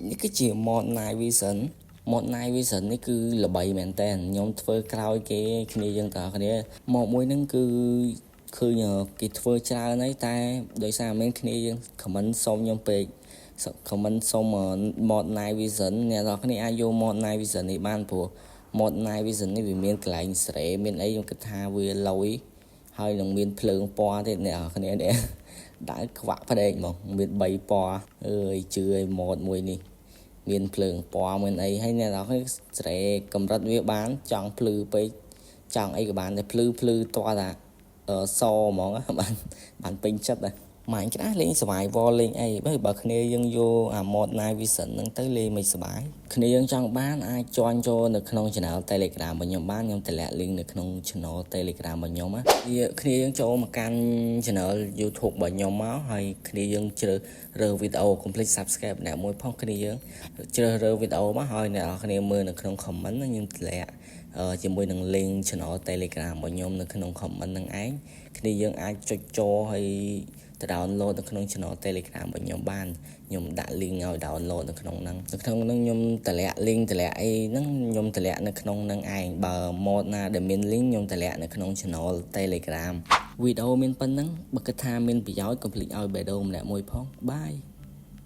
នេះគឺជា mod night vision។ Mod night vision នេះគឺល្បីមែនតើខ្ញុំធ្វើក្រោយគេគ្នាយើងតើគ្នាមកមួយហ្នឹងគឺឃើញគេធ្វើច្រើនហើយតែដោយសារមានគ្នាយើង comment សុំខ្ញុំពេក comment សុំ mod night vision។ អ្នកនរគ្នាអាចយក mod night vision នេះបានព្រោះ mod night vision នេះវាមានកន្លែងស្រេមានអីខ្ញុំគិតថាវាលយហើយនឹងមានភ្លើងពណ៌ទៀតអ្នកនរគ្នានេះដើរខ្វាក់ភ្នែកហ្មងមាន3ពណ៌អើយជឿឲ្យ mod មួយនេះមានភ្លើងពណ៌មានអីហើយអ្នកនរគ្នាស្រេកម្រិតវាបានចង់ភ្លឺពេកចង់អីក៏បានតែភ្លឺភ្លឺតោះតាសហ្មងបានបានពេញចិត្តដែរ Minecraft លេង survival លេងអីបើបើគ្នាយើងយកអា mod night vision ហ្នឹងទៅលេងមិនសប្បាយគ្នាយើងចង់បានអាច join ចូលនៅក្នុង channel Telegram របស់ខ្ញុំបានខ្ញុំតម្លាក់ link នៅក្នុង channel Telegram របស់ខ្ញុំណាវាគ្នាយើងចូលមកកាន់ channel YouTube របស់ខ្ញុំមកហើយគ្នាយើងជ្រើសរើសវីដេអូ complete subscribe អ្នកមួយផងគ្នាយើងជ្រើសរើសវីដេអូមកហើយអ្នកនរគ្នាមើលនៅក្នុង comment ខ្ញុំតម្លាក់ជាមួយនឹង link channel Telegram របស់ខ្ញុំនៅក្នុង comment ហ្នឹងឯងគ្នាយើងអាចចុចចូលហើយទៅ download នៅក្នុង channel Telegram របស់ខ្ញុំបានខ្ញុំដាក់ link ឲ្យ download នៅក្នុងហ្នឹងនៅក្នុងហ្នឹងខ្ញុំតម្លាក់ link តម្លាក់អីហ្នឹងខ្ញុំតម្លាក់នៅក្នុងហ្នឹងឯងបើ mod ណាដែលមាន link ខ្ញុំតម្លាក់នៅក្នុង channel Telegram។ វីដេអូមានប៉ុណ្ណឹងបើគិតថាមានប្រយោជន៍កុំភ្លេចឲ្យបេះដូងម្នាក់មួយផង bye។